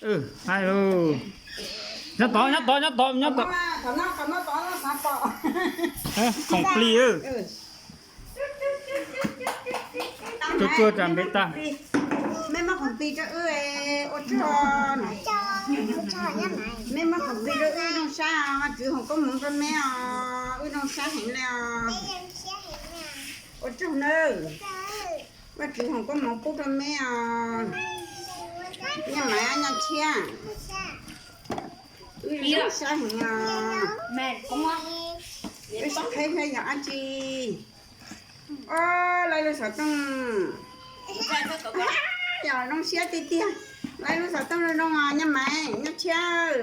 Nyob tod, nyob tod, nyob tod, nyob tod. Khoom plig. Tsuag tsuag tsam npev tag. Mej muab khoom plig rau wb, ua tsaug. Mej muab khoom plig rau wb, zoo sab, Vajtswv foom koob hmoov rau mej os, wb zoo sab heev le os. Ua tsaug nawb. Vajtswv foom koob hmoov pub rau mej os. Nyaj Maiv, Nyaj Tshiab, wb zoo sab heev os. Wb sib qheb saib yog dab tsi. Os, Laib lub xov tooj, yog zoo siab tiag tiag. Laib lub xov tooj zoo zoo os Nyaj Maiv, Nyaj Tshiab,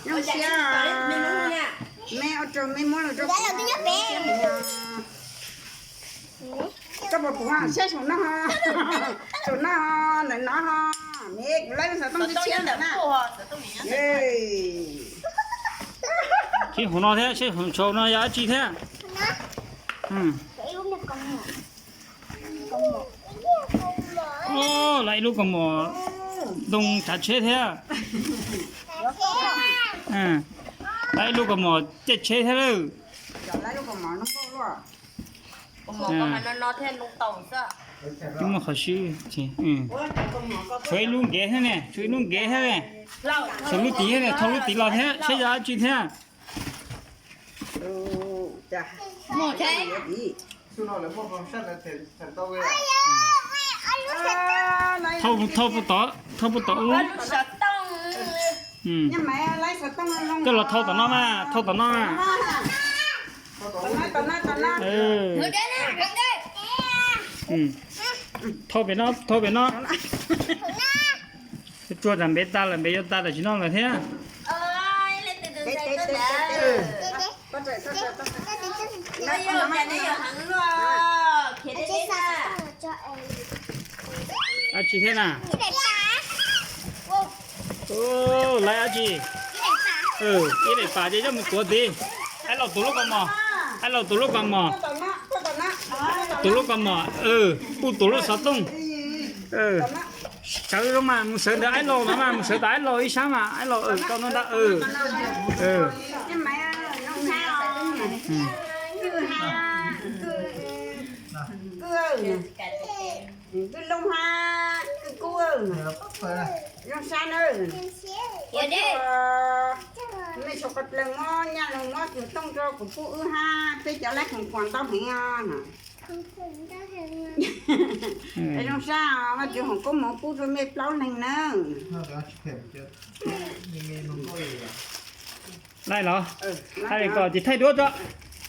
zoo siab. Mej ua rau mej muab los rau kuv. Koj puas pum, saib saum no, saum no, ntawm no ho. Mej, kuv laib lub xov tooj tshiab ntawm na. Saib hauv no thiab, saib hauv no yog dab tsi thiab. Laib ib lub kaus mom ntoo tsav tsheb thiab. Laib ib lub kaus mom caij tsheb thiab lawm. Muaj qhov swb, tshuav ib lub nkev thiab ne, tshuav ib lub nkev thiab ne. Saum lub tid thiab ne, thau lub tid los thiab, saib yog dab tsi thiab. Thau, thau puas tod, thau puas tod ub. Coj los thau tom no mas, thau tom no mas. Thau pem no, thau pem no. Tsuag tsam npev tag lawm, npev yuav tag tam sim no lawm thiab. Dab tsi thiab na? Laib dab tsi? Ib daim pam ces coj mus tuav tid. Aib Laus tuav lub kaus mom, Aib Laus tuav lub kaus mom, tuav lub kaus mom, Pub tuav lub xov tooj. Sawv zoo mas, mus sawv ntawm Aib Laus no mas, mus sawv ntawm Aib Laus ib sab mas, Aib Laus, koj nyob ntawd. Kwj Looj hab Kwj Kub, zoo sab nawb. Mej suav qhov dlawg muab nyaj lug muab tus tooj rau kuv pub wb hab peb cov laib khoom khuam ntau heev os. Zoo sab, Vajtswv foom koob moov pub rau mej plaub leeg nawb. Laij los, thaij li ko ces thaij duab tso.